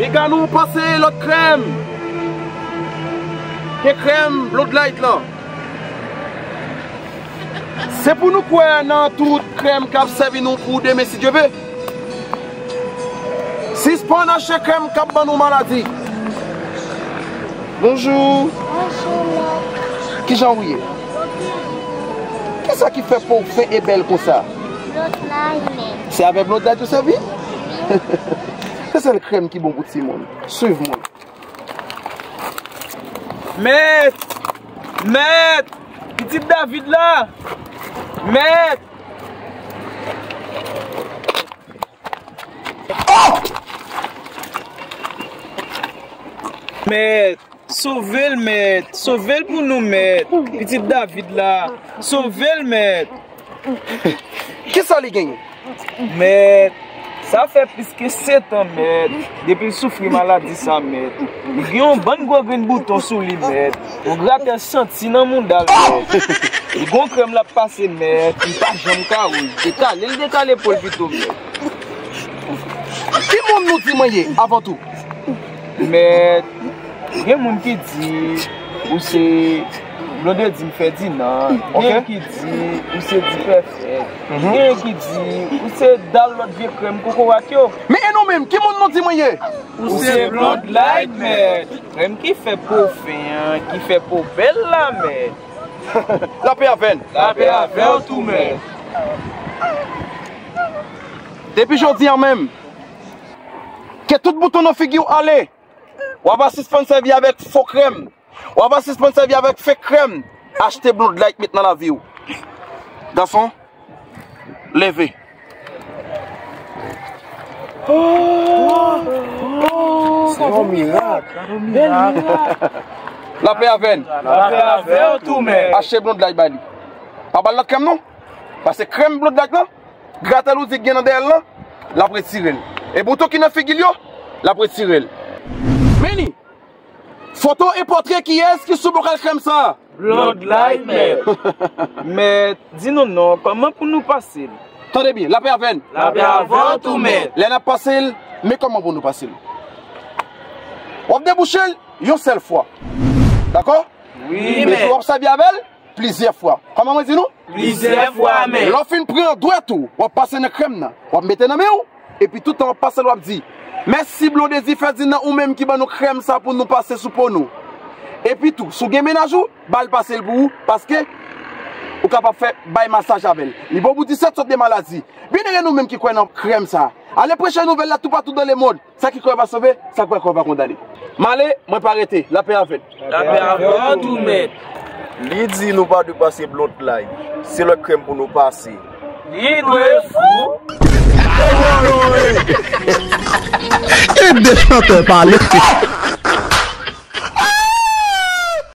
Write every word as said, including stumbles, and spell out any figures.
Piga nou pase lòt krèm. Ke krèm Bloodlight lan. Se pou nou kwè nan tout krèm k ap sèvi nou pou demen, si Dye vle. Sispann achte krèm k ap ban nou maladi. Bonjou. Bonjou, mèt. Kijan ou ye? Kisa ki fè po w fen e bèl konsa? Bloodlight, mèt. Se avèk Bloodlight ou sèvi? Wi. Se sèl krèm ki bon pou timoun. Swiv mwen. Mèt! Mèt! Pitit David la! Mèt! Oh! Mèt! Sove l, mèt! Sove l pou nou, mèt! Pitit David la! Sove l, mèt! Kisa li genyen? Mèt, sa fè plis ke sèt an, mèt, depi l soufri maladi sa, mèt. Li gen yon bann gwo grenn bouton sou li, mèt. Yon gratè santi nan mouda l, mèt. Li gon krèm l ap pase, mèt, li pa janm ka wouz. Dekale l dekale po l pito, mèt. Ki moun nou di mwen ye, avan tou? Mèt, gen moun ki di ou se Blondedy Ferdinand, gen ki di ou se Dipèfèt, gen ki di ou se dal lòt vye krèm kokorat yo. Men e nou menm, ki moun nou di mwen ye? Ou se Bloodlight, mèt. Krèm ki fè po fen an, ki fè po bèl la, mèt. Lapè avè n. Lapè avè w tou, mèt. Depi jodi an menm, ke tout bouton nan figi w ale. W ap sispann sèvi avèk fo krèm. W ap sispann sèvi avèk fake krèm. Achte Bloodlight, met nan lavi w. Gason, leve. Se yon mirak. Lapè avè n. Lapè avè w tou, mèt. Achte Bloodlight bay li. Pa ba l lòt krèm non. Paske krèm Bloodlight lan, gratèl ou di gen nan dèyè l lan, l ap retire l. E bouton ki nan figi l yo, l ap retire l. Men li. Foto e pòtre kiyès ki sou bokal krèm sa a? Bloodlight, mèt. Mèt, di nou non, kòman pou nou pase l? Tande byen, lapè avè n. Lapè avè w tou, mèt. Lè n ap pase l, men kòman pou nou pase l. W ap debouche l yon sèl fwa. Dakò? Wi, mèt. Epi w ap sèvi avè l plizyè fwa. Kòman mwen di nou? Plizyè fwa, mèt. Lè w fin pran dwèt ou, w ap pase nan krèm nan. W ap mete nan men w, epi toutan w ap pase l, w ap di, mèsi Blondedy Ferdinand, ou menm ki ban nou krèm sa pou nou pase sou po nou. Epi tou, si w gen mennaj ou, ba l pase l pou ou, paske ou kapab fè bay masaj avè l. Li bon pou disèt sòt de maladi. Byenere nou menm ki kwè nan krèm sa. Ale preche nouvèl la toupatou dans le monde. Sa ki kwè va sove, sa kwè kwè va kondane. M ale, mwen pa rete, lapè avè n. Lapè avè w tou, mèt. Li di nou pa dwe pase Bloodlight. Se lòt krèm pou nou pase. Li dwe fou. E de chantè pale.